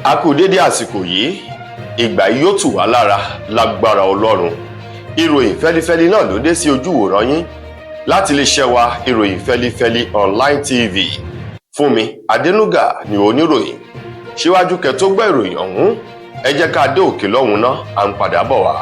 A kú dédé àsìkò yìí. Ìgbà yìí yóò tù wá lára lágbára Ọlọ́run. Ìròyìn fẹ́lifẹ́li náà ló dé sí ojú ìwòran yín láti iléeṣẹ́ wa, Ìròyìn Fẹ́lifẹ́li Online TV. Fúnmi Adénúgà ni oníròyìn. Síwájú kẹ́ tó gbọ́ ìròyìn ọ̀hún, ẹ jẹ́ ká dé òkè lọ́hùn náà, à ń padà bọ̀ wá.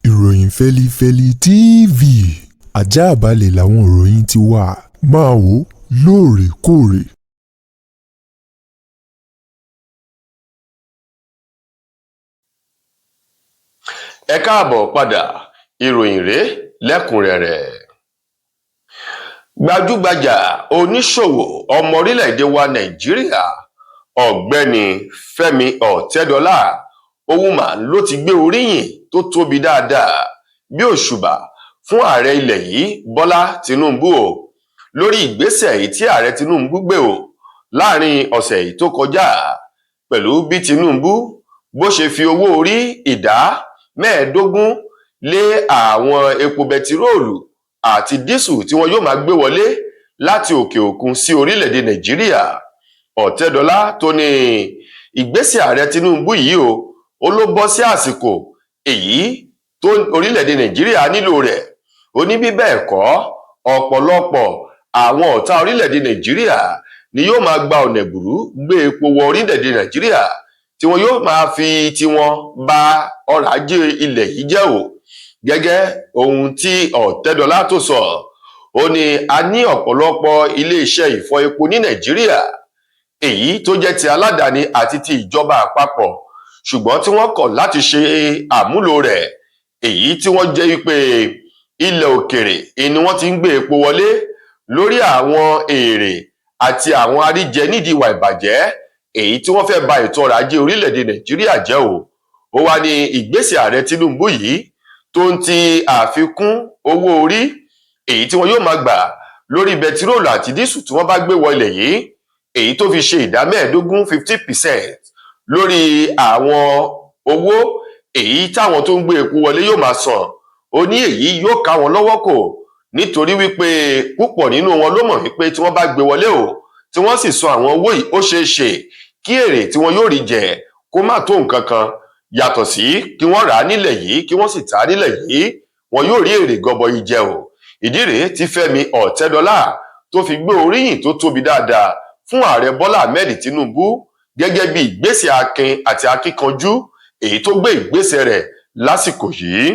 Ìròyìn Fẹ́lifẹ́li TV, àjààbálẹ̀ làwọn ìròyìn ti wà, máa wò lóòrèkóòrè. Ẹ káàbọ̀ padà, ìròyìn rèé lẹ́kùnrẹ́rẹ́. Gbajúgbajà oníṣòwò ọmọ orílẹ̀-èdè wa Nàìjíríà, Ọ̀gbẹ́ni Fẹ́mi Ọ̀tẹ́dọ́là Owuma, ló ti gbé oríyìn tó tóbi dáadáa bí òṣùbà fún ààrẹ ilẹ̀ yìí, Bọ́lá Tinubu o, lórí ìgbésẹ̀ èyí tí ààrẹ Tinubu gbé o láàrin ọ̀sẹ̀ yìí tó kọjá, pẹ̀lú bí Tinubu bó ṣe fi owó orí ìdá 15 lé àwọn epo bẹtiróòlù àti dísù tí wọn yóò máa gbé wọlé láti òkè òkun sí orílẹ̀-èdè Nàìjíríà. Ọ̀tẹ́dọ́là tó ní ìgbésẹ̀ ààrẹ Tinubu yìí o, ó ló bọ́ sí àsìkò èyí tó orílẹ̀-èdè Nàìjíríà nílò rẹ̀. Ó ní bí bẹ́ẹ̀ kọ́, ọ̀pọ̀lọpọ̀ àwọn ọ̀tá orílẹ̀-èdè Nàìjíríà ni yóò máa gba ọ̀nà ẹ̀bùrú gbé epo wọ orílẹ̀-èdè Nàìjíríà, tí wọn yóò máa fi tiwọn ba ọrọ̀ ajé ilẹ̀ yìí jẹ́ o. Gẹ́gẹ́ ohun tí Ọ̀tẹ́dọ́là tó sọ, ó ní a ní ọ̀pọ̀lọpọ̀ iléeṣẹ́ ìfọ epo ní Nàìjíríà, èyí tó jẹ́ ti aládàáni àti ti ìjọba àpapọ̀, ṣùgbọ́n tí wọ́n kọ̀ láti ṣe àmúlò rẹ̀, èyí tí wọ́n jẹ́ wípé ilẹ̀ òkèrè ni wọ́n ti ń gbé epo wọlé lórí àwọn èrè àti àwọn àríjẹ nídìí ìwà ìbàjẹ́, èyí tí wọ́n fẹ́ ba ètò ọrọ̀ ajé orílẹ̀-èdè Nàìjíríà jẹ́ o. Ó wá ní ìgbésẹ̀ ààrẹ Tinubu yìí tó ń ti àfikún owó orí èyí tí wọn yóò máa gbà lórí bẹtiróòlù àti dísù tí wọ́n bá gbé wọ ilẹ̀ yìí, èyí tó fi ṣe ìdá 15, 50%, lórí àwọn owó èyí táwọn tó ń gbé epo wọlé yóò máa san. Ó ní èyí yóò ká wọn lọ́wọ́ kò, nítorí wípé púpọ̀ nínú wọn ló mọ̀ wípé tí wọ́n bá gbé wọlé o, tí wọ́n sì san àwọn owó yìí, ó ṣeé ṣe kí èrè tí wọn yóò rí jẹ kó má tó nǹkan kan, yàtọ̀ sí kí wọ́n rà á nílẹ̀ yìí kí wọ́n sì tà á nílẹ̀ yìí, wọn yóò rí èrè gọbọi jẹ o. Ìdí rèé tí Fẹ́mi Ọ̀tẹ́dọ́là tó fi gbé oríyìn tó tóbi dáadáa fún ààrẹ Bọ́lá Ahmed Tinubu gẹ́gẹ́ bí ìgbésẹ̀ akin àti akíkanjú èyí tó gbé ìgbésẹ̀ rẹ̀ lásìkò yìí.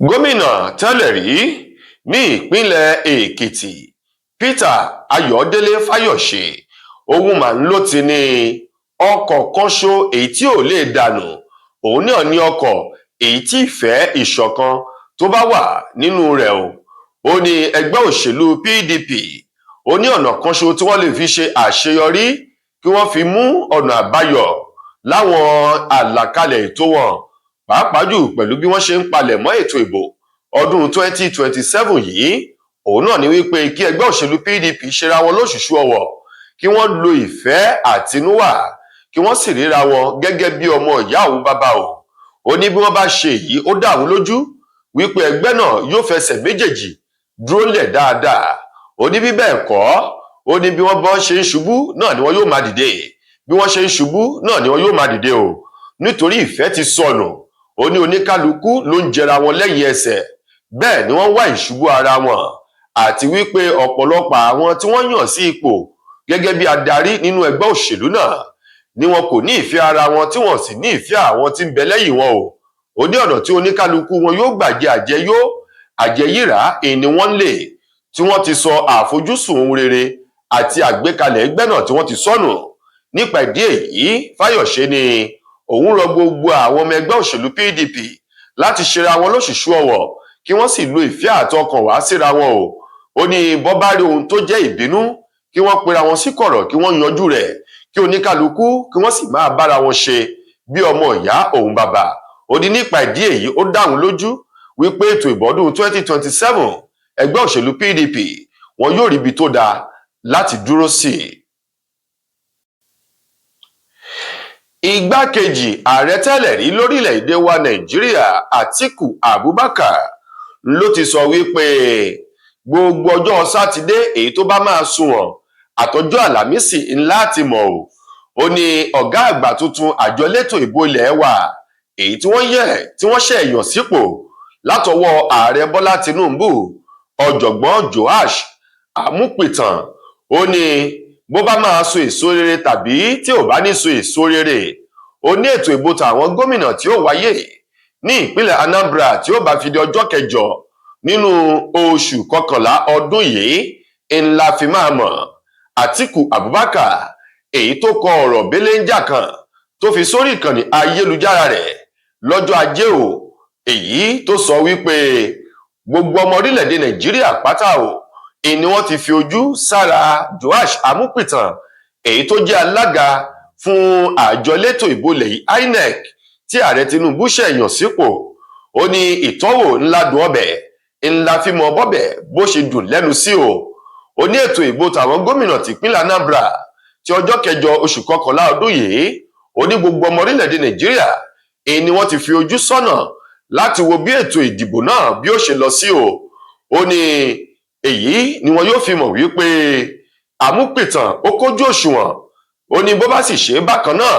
Gómìnà tẹ́lẹ̀ rí ní ìpínlẹ̀ Èkìtì, Peter Ayọ̀délé Fáyọ̀ṣe, òun mà ń ló ti ní ọkọ̀ kan ṣo èyí tí ò lè dànù, òun náà ní ọkọ̀ èyí tí ìfẹ́ ìṣọ̀kan tó bá wà nínú rẹ̀ o. Ó ní ẹgbẹ́ òṣèlú PDP, ó ní ọ̀nà kan ṣo tí wọ́n lè fi ṣe àṣeyọrí kí wọ́n fi mú ọ̀nà àbáyọ láwọn àlàkalẹ̀ ètò wọn, pàápàá jù pẹ̀lú bí wọ́n ṣe ń palẹ̀ mọ́ ètò ìbò ọdún 2027 yìí, òun náà ní wípé kí ẹgbẹ́ òṣèlú PDP ṣera wọn lóṣùṣù ọwọ̀, kí wọ́n lo ìfẹ́ àtinúwà, kí wọ́n sì ríra wọn gẹ́gẹ́ bí ọmọ ìyá òun bàbá o. Ó ní bí wọ́n bá ṣe èyí, ó dá òun lójú wípé ẹgbẹ́ náà yóò fẹsẹ̀ méjèèjì dúró lẹ̀ dáadáa. Ó ní bí bẹ́ẹ̀ kọ́, ó ní bí wọ́n bá ṣe ń ṣubú náà ni wọ́n yóò máa dìde, bí wọ́n ṣe ń ṣubú náà ni wọ́n yóò máa dìde o, nítorí ìfẹ́ ti sọnù. Ó ní oníkálukú ló ń jẹra wọn lẹ́yìn ẹsẹ̀, bẹ́ẹ̀ ni wọ́n wá ìṣubú ara wọn, àti wípé ọ̀pọ̀lọpọ̀ àwọn tí wọ́n yàn sí ipò gẹ́gẹ́ bí adarí nínú ẹgbẹ́ òṣèlú náà ni wọn kò ní ìfẹ́ ara wọn, tí wọ́n sì ní ìfẹ́ àwọn tí ń bẹ lẹ́yìn wọn o. Ó ní ọ̀nà tí oníkálukú wọn yóò gbà jẹ àjẹyó àjẹyìrá ìní wọ́n lè tí wọ́n ti sọ àfojúsùn ohun rere àti àgbékalẹ̀ ẹgbẹ́ náà tí wọ́n ti sọnù. Nípa ìdí èyí, Fáyọ̀ṣe ni òun rọ gbogbo àwọn ọmọ ẹgbẹ́ òṣèlú PDP láti ṣera wọn lóṣùṣù ọwọ̀, kí wọ́n sì lo ìfẹ́ àtọkàn wá síra wọn o. Ó ní bọ́ bá rí ohun tó jẹ́ ìbínú, kí wọ́n pera wọn sí kọ̀rọ̀, kí wọ́n yanjú rẹ̀, kí oníkálukú kí wọ́n sì máa bára wọn ṣe bí ọmọ ìyá òun bàbá. Ó ní nípa ìdí èyí, ó dá òun lójú wípé ètò ìbọ̀dún 2027, ẹgbẹ́ òṣèlú PDP wọn yóò ríbi tó dáa láti dúró sí. Igbákejì ààrẹ tẹ́lẹ̀ rí lórílẹ̀‐èdè wa Nàìjíríà, Àtíkù Abubakar, Ló ti sọ wípé gbogbo ọjọ́ Sátidé èyí tó bá máa sunwọ̀n àtọjọ́ Àlàmísì ńlá ti mọ̀ o. Ó ní ọ̀gá àgbà tuntun àjọ elétò ìbò ilẹ̀ wa, èyí tí wọ́n yẹ tí wọ́n ṣe yàn sípò látọwọ́ Ààrẹ Bọ́lá Tinubu, Ọ̀jọ̀gbọ́n Joash Amúpìtàn, ó ní bó bá máa so èso rere tàbí tí ò bá ní so èso rere, ó ní ètò ìbò tàwọn gómìnà tí ó wáyé ní ìpínlẹ̀ Anambra tí ó bá fi di ọjọ́ 8 nínú oṣù 11 ọdún yìí ńlá fi máa mọ̀. Àtíkù Abubakar, èyí tó kọ ọ̀rọ̀ belenja kan tó fi sórí ìkànnì ayélujára rẹ̀ lọ́jọ́ Ajé o, èyí tó sọ wípé gbogbo ọmọ orílẹ̀-èdè Nàìjíríà pátá o ìní wọ́n ti fi ojú sára Joash Amúpìtàn, èyí tó jẹ́ alága fún àjọ elétò ìbò ilẹ̀ yìí, INEC, tí Ààrẹ Tinubu ṣẹ̀yàn sípò. Ó ní ìtọ́wò ńlá dùn ọbẹ̀ ńlá fi mọ bọ́bẹ̀ bó ṣe dùn lẹ́nu sí o. Ó ní ètò ìbò tàwọn gómìnà tìpínlẹ̀ Anambra tí ọjọ́ 8 oṣù 11 ọdún yìí, ó ní gbogbo ọmọ orílẹ̀-èdè Nàìjíríà èyí ni wọ́n ti fi ojú sọ́nà láti wo bí ètò ìdìbò náà bí ó ṣe lọ sí o. Ó ní èyí ni wọn yóò fi mọ̀ wípé Àmúpìtàn ó kójú òṣùwọ̀n. Ó ní bó bá sì ṣe é bákan náà,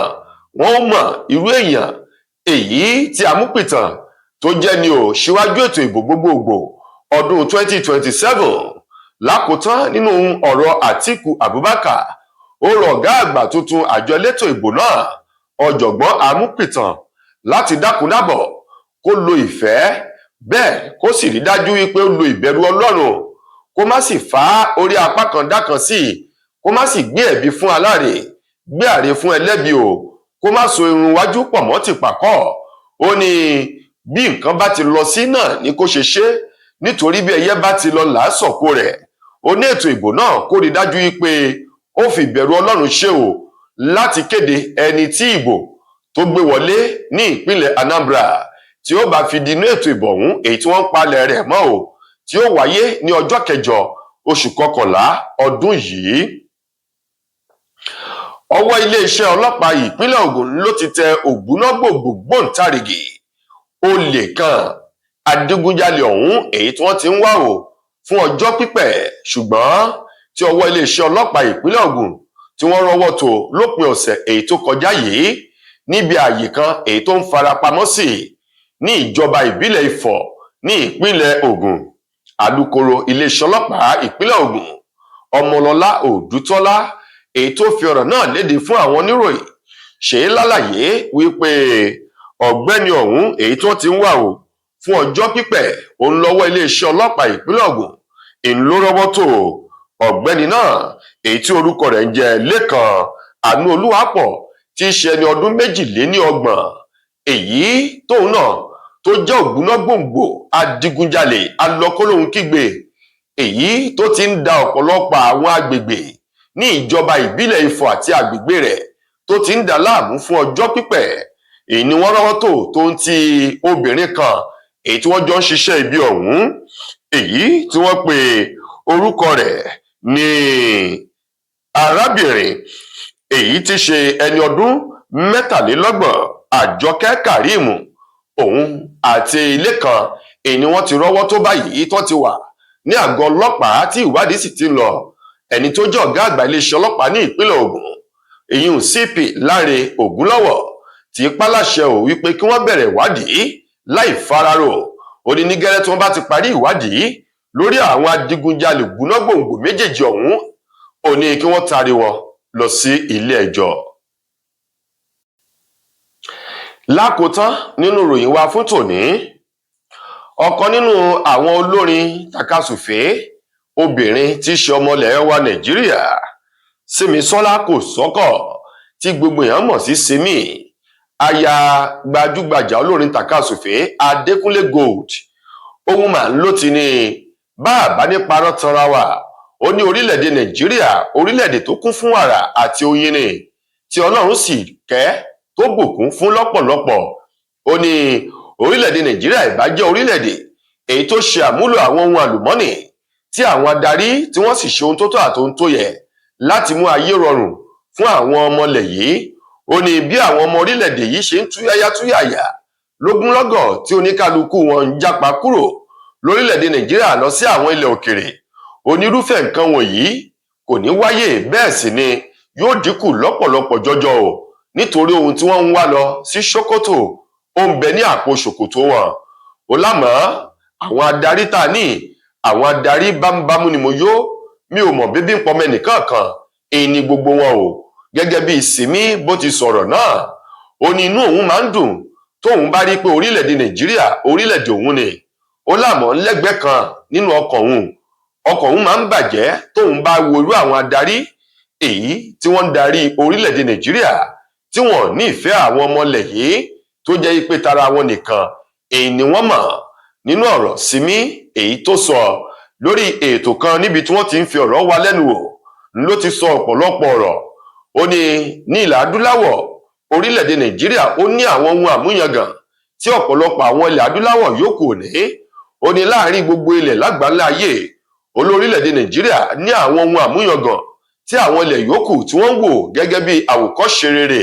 wọn ó mọ̀ irú èèyàn èyí tí Àmúpìtàn tó jẹ́ ni ò síwájú ètò ìbò gbogbogbò ọdún 2027. Lákòótán nínú ọ̀rọ̀ Àtíkù Abubakar, ó rọ ọ̀gá àgbà tuntun àjọ elétò ìbò náà, Ọ̀jọ̀gbọ́n Àmúpìtàn, láti dákúndábọ̀ kó lo ìfẹ́ bẹ́ẹ̀, kó sì rí dájú wípé ó lo ìbẹ̀rù Ọlọ́run, kó má sì fá orí apá kan dákan sí i, kó má sì gbé ẹ̀bi fún aláre, gbé àre fún ẹlẹ́bi o, kó má so irun wájú pọ̀ mọ́ tìpàkọ́. Ó ní bí nǹkan bá ti lọ sí náà ni kó ṣe ṣe, nítorí bí ẹyẹ bá ti lọ làásọ̀kò rẹ̀. Ó ní ètò ìbò náà, kó rí dájú wípé ó fi ìbẹ̀rù Ọlọ́run ṣe o láti kéde ẹni tí ìbò tó gbé wọlé ní ìpínlẹ̀ Anambra tí ó bá fi di inú ètò ìbò ọ̀hún, èyí tí wọ́n ń palẹ̀ rẹ̀ mọ́ o, tí ó wáyé ní ọjọ́ 8 oṣù 11 ọdún yìí. Ọwọ́ iléeṣẹ́ ọlọ́pàá ìpínlẹ̀ Ògùn ló ti tẹ ògbónágbòǹgbò gbòǹtarìgì olè kan, adigunjalè ọ̀hún, èyí tí wọ́n ti ń wá o fún ọjọ́ pípẹ́, ṣùgbọ́n tí ọwọ́ iléeṣẹ́ ọlọ́pàá ìpínlẹ̀ Ògùn tí wọ́n rọ́wọ́ tó lópin ọ̀sẹ̀ èyí tó kọjá yìí níbi ààyè kan èyí tó ń farapamọ́ sí ní ìjọba ìbílẹ̀ Ifọ̀ ní ìpínlẹ̀ Ògùn. Alukoro iléeṣẹ́ ọlọ́pàá ìpínlẹ̀ Ògùn, Ọmọlọ́lá Òdútọ́lá, èyí tó fi ọ̀rọ̀ náà léde fún àwọn oníròyìn, ṣe é lálàyé wípé ọ̀gbẹ́ni ọ̀hún, èyí tó ti ń wà o fún ọjọ́ pípẹ́, òun lọ́wọ́ iléeṣẹ́ ọlọ́pàá ìpínlẹ̀ Ògùn ìlórọ́wọ́ tó. Ọ̀gbẹ́ni náà, èyí tí orúkọ rẹ̀ ń jẹ́ Lẹ́kan Àánú Olúwapọ̀, tí í ṣe ẹni ọdún 32, èyí tóun náà tó jẹ́ ògbónágbòǹgbò adigunjalè alọ́kólóhun kígbe, èyí tó ti ń da ọ̀pọ̀lọpọ̀ àwọn agbègbè ní ìjọba ìbílẹ̀ Ifọ̀ àti agbègbè rẹ̀ tó ti ń dà láàmú fún ọjọ́ pípẹ́. Èyí ni wọ́n rọ́wọ́ tó tó ń ti obìnrin kan èyí tí wọ́n jọ ń ṣiṣẹ́ ibi ọ̀hún, èyí tí wọ́n pe orúkọ rẹ̀ ní arábìnrin èyí tí ṣe ẹni ọdún 33, Àjọkẹ́ Karim. Òun àti ilé kan èyí ni wọ́n ti rọ́wọ́ tó báyìí, tó ti wà ní àgọ́ ọlọ́pàá tí ìwádìí sì ti ń lọ. Ẹni tó jẹ́ ọ̀gá àgbà iléeṣẹ́ ọlọ́pàá ní ìpínlẹ̀ Ògùn, ìyún CP Láre Ògúnlọ́wọ̀, tí pálàṣẹ ò wípé kí wọ́n bẹ̀rẹ̀ ìwádìí láì fararò. Ó ní ní gẹ́rẹ́ tí wọ́n bá ti parí ìwádìí lórí àwọn adigunjalè gbónágbòǹgbò méjèèjì ọ̀hún, ó ní kí wọ́n taari wọn lọ sí ilé ẹjọ́. Lákòótán nínú ìròyìn wa fún tòní, ọ̀kan nínú àwọn olórin takasùfé obìnrin tí í ṣe ọmọlẹ̀ wa Nàìjíríà, Símisọ́lá Kòsọ́kọ̀, tí gbogbo èèyàn mọ̀ sí Simi, aya gbajúgbajà olórin takasùfé Adékúnlé Gold, ohun mà ló ti ní bá a bá ní parọ́ tanra wa. Ó ní orílẹ̀-èdè Nàìjíríà, orílẹ̀-èdè tó kún fún wàrà àti oyin ni, tí Ọlọ́run sì kẹ́ tó bùkún fún lọ́pọ̀lọpọ̀. Ó ní orílẹ̀-èdè Nàìjíríà ìbá jẹ́ orílẹ̀-èdè èyí tó ṣe àmúlò àwọn ohun àlùmọ́nì, tí àwọn adarí tí wọ́n sì ṣe ohun tó tọ́ àti ohun tó yẹ láti mú ayé rọrùn fún àwọn ọmọlẹ̀ yìí. Ó ní bí àwọn ọmọ orílẹ̀-èdè yìí ṣe ń túyáyá túyàyà lógúnlọ́gọ̀ tí oníkálukú wọn ń jápa kúrò lórílẹ̀-èdè Nàìjíríà lọ sí àwọn ilẹ̀ òkèrè. Onírúfẹ́ nǹkan wọ̀nyí kò ní wáyé, bẹ́ẹ̀ sì ni yóò dínkù lọ́pọ̀lọpọ̀ jọjọ o, nítorí ohun tí wọ́n ń wá lọ sí Sokoto ó ń bẹ ní àpò ṣòkòtò wọn. Ó lámọ́ àwọn adarí tá a ní, àwọn adarí bámúbámú ni mo yó, mi ò mọ̀ bíbí ń pọmọ ẹnìkan kan èyí ni gbogbo wọn o. Gẹ́gẹ́ bí Simi bó ti sọ̀rọ̀ náà, ó ní inú òun máa ń dùn tóun bá rí pé orílẹ̀-èdè Nàìjíríà orílẹ̀-èdè òun ni. Ó lámọ́ lẹ́gbẹ̀ẹ́ kan nínú ọkàn òun, ọkàn òun máa ń bàjẹ́ tóun bá wo irú àwọn adarí èyí tí wọ́n ń darí orílẹ̀-èdè Nàìjíríà tí wọ́n ní ìfẹ́ àwọn ọmọlẹ̀ yìí, tó jẹ́ pé tara wọn nìkan èyí ni wọ́n mọ̀. Nínú ọ̀rọ̀ Simi èyí tó sọ lórí ètò kan níbi tí wọ́n ti ń fi ọ̀rọ̀ wa lẹ́nu wò ló ti sọ ọ̀pọ̀lọpọ̀ ọ̀rọ̀. Ó ní ní ilẹ̀ adúláwọ̀, orílẹ̀-èdè Nàìjíríà ó ní àwọn ohun àmúyangàn tí ọ̀pọ̀lọpọ̀ àwọn ilẹ̀ adúláwọ̀ yòókù ò ní. Ó ní láàrin gbogbo ilẹ̀ lágbàńlá ayé, olórílẹ̀-èdè Nàìjíríà ní àwọn ohun àmúyangàn tí àwọn ilẹ̀ yòókù tí wọ́n ń wò gẹ́gẹ́ bí àwòkọ́ṣe rere.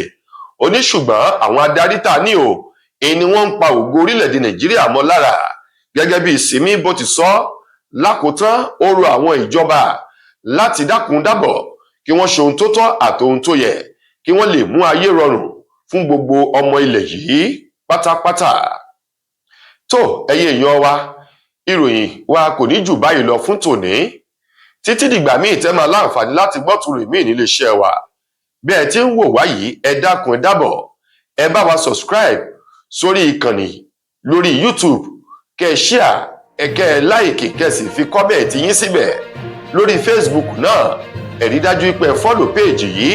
Ó ní ṣùgbọ́n àwọn adarí tá a ní o, èyí ni wọ́n ń pa ògo orílẹ̀-èdè Nàìjíríà mọ́ lára. Gẹ́gẹ́ bí Simi bó ti sọ lákòótán, ó rọ àwọn ìjọba láti dákun dábọ̀ kí wọ́n ṣe ohun tó tọ́ àti ohun tó yẹ, kí wọ́n lè mú ayé rọrùn fún gbogbo ọmọ ilẹ̀ yìí pátápátá. Tó ẹ̀yin èèyàn wa, ìròyìn wa kò ní jù báyìí lọ fún tòní, títí dìgbà míì tẹ́ máa láǹfààní láti gbọ́ tùrù míì nílé iṣẹ́ wa. Bí ẹ ti ń wò wá yìí, ẹ dákun, ẹ dábọ̀, ẹ bá wa subscribe sórí ìkànnì lórí YouTube, kẹ́ ẹ share, ẹ kẹ́ ẹ like, kẹ́ ẹ sì fi comment yín síbẹ̀. Lórí Facebook náà, ẹ rí dájú pé ẹ follow page yìí.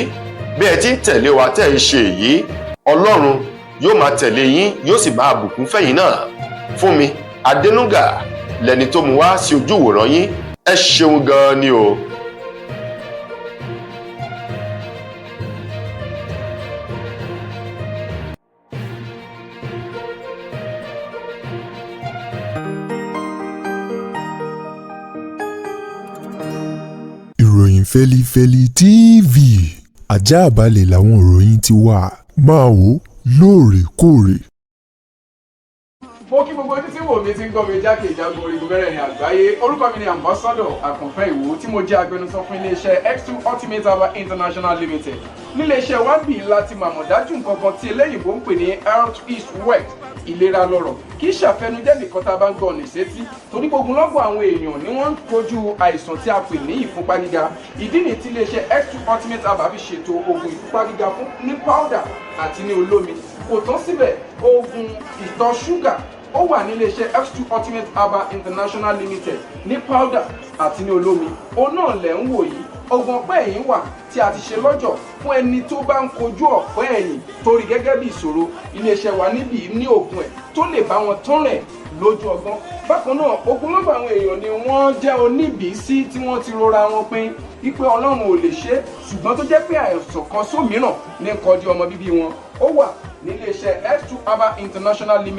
Bí ẹ ti ń tẹ̀lé wa tẹ́ ẹ ń ṣe èyí, Ọlọ́run yóò máa tẹ̀lé yín, yóò sì máa bùkún fẹ̀yìn náà. Fún mi Adénúgà lẹni tó mú wá sí ojú ìwòran yín, ẹ ṣeun gan-an ni o. Ìròyìn Fẹ́lifẹ́li TV, àjààbalẹ̀ làwọn ìròyìn ti wà, máa wò lóòrèkóòrè. Mo kí gbogbo ojú tí ń wò mí, tí ń gbọ́ mi jákèjádò orígun mẹ́rẹ̀ẹ̀rin àgbáyé. Orúkọ mi ni Ambassador Àkànfẹ́ Ìwò, tí mo jẹ́ agbẹnusọ fún iléeṣẹ́ X2 Ultimate Herbal International Limited. Níléeṣẹ́ wa ń bì láti màmọ̀ dájú nǹkan kan tí eléyìnbó ń pè ní health is wealth, ìlera lọ́rọ̀. Kì í ṣàfẹnujẹ́ nìkan tá a bá ń gbọ́ ọ̀nà ìsétí, torí gbogbo lọ́gbọ̀ àwọn èèyàn ni wọ́n ń kojú àìsàn tí a pè ní ìfúnpá gíga. Ìdí nìyí tí iléeṣẹ́ X2 Ultimate Herbal fi ṣètò oògùn ìfúnpá gíga fún ní powder àti ní olómi. Kò tán síbẹ̀, oògùn ìtọ̀ ṣúgà ó wà ní iléeṣẹ́ X2 Ultimate Herbal International Limited ní powder àti ní olómi. Òun náà lẹ̀ ń wò yìí. Oògùn ọ̀pẹ́ ẹ̀yìn wà tí a ti ṣe lọ́jọ̀ fún ẹni tó bá ń kojú ọ̀pẹ́ ẹ̀yìn torí gẹ́gẹ́ bí ìṣòro. Iléeṣẹ́ wa níbí ní oògùn ẹ̀ tó lè bá wọn tán rẹ̀ lójú ọgbọ́n. Bákan náà, ogunlọ́gọ̀ àwọn èèyàn ni wọ́n jẹ́ oníbìísí tí wọ́n ti rora wọn pin wípé Ọlọ́run ò lè ṣe é, ṣùgbọ́n tó jẹ́ pé àìsàn kan sómìíràn ní kọjú ọmọ bíbí wọn. Ó wà níléeṣẹ́ X2 Herbal International Limited.